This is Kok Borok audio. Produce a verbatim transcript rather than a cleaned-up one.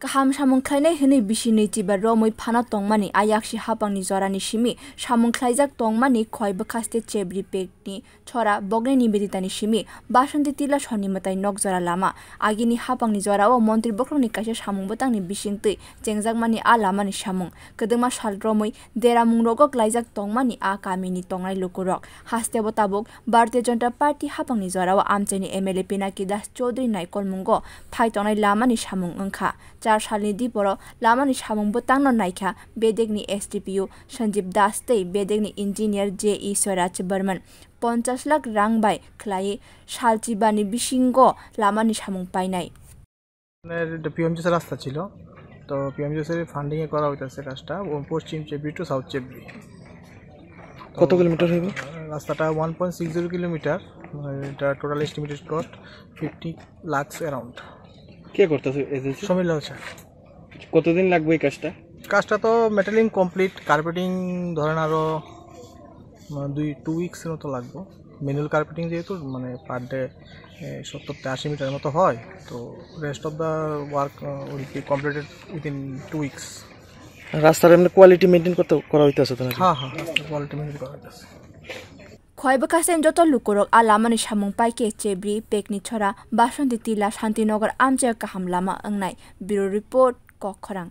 Kaham samung khlainai hwnwi bisi nwi chiba romwi phano tongmani a yaksi hapangni jorani simi samung khlaijak tongmani Khwai bwkhaste Chebri pekni chora Bogni Nibeditani simi Basanti Tila soni mwtai nok jora lama. Agini hapangni jorao montri bokhorokni kaisa samung bwtangni bisingtwi chengjakmani a lamani samung kwdwma sal romwi deramung rogo klaijak tongmani a kamini tongnai lukurok. Hasteo tabuk Bharatiya Janata Party hapangni jorao amchaini M L A Pinaki Das Chaudhary naikolmungo phai tongnai lamani samung wngkha. Char salni diporo lamani samung bwtangno naikha bedekni S D P O Sanjeev Das tei bedekni engineer J E Swaraj Barman ponchas lakh rang bai khlaiwi salchibani bisingo lamani samung painai. মানে এটা পিএমজিএস রাস্তা ছিল, তো পিএমজিএস এর ফান্ডিং এ করা হইতেছে কাজটা, ও পশ্চিম চেবড়ি টু সাউথ চেবড়ি। তো কত কিলোমিটার হইব? রাস্তাটা one point six zero kilometre. এটা total estimated cost fifty lakhs around. কে করতেছে এজেন্সি? সমীর লাল শাহ। কতদিন লাগবে এই কাজটা? কাজটা তো মেটালিং কমপ্লিট, কার্পেটিং ধরেন আরো, আহ, দুই, টু উইকস এর মতো লাগবে। ম্যানুয়াল কার্পেটিং যেহেতু, মানে, পার ডে, এ, সত্তর থেকে আশি মিটারের মতো হয়। তো rest of the work, ah, will be completed within two weeks। রাস্তার এমনি কোয়ালিটি মেনটেন করতে, করা হইতেছে তো নাকি? হ্যাঁ, হ্যাঁ, রাস্তার কোয়ালিটি মেনটেন করা হইতেছে। Khwai bwkhaste joto lukurok a lamani samung paikhe Chebri pekni chora Basanti Tila Santinagar amchaio kaham lama wngnai. Bureau Report, Kokkhorang.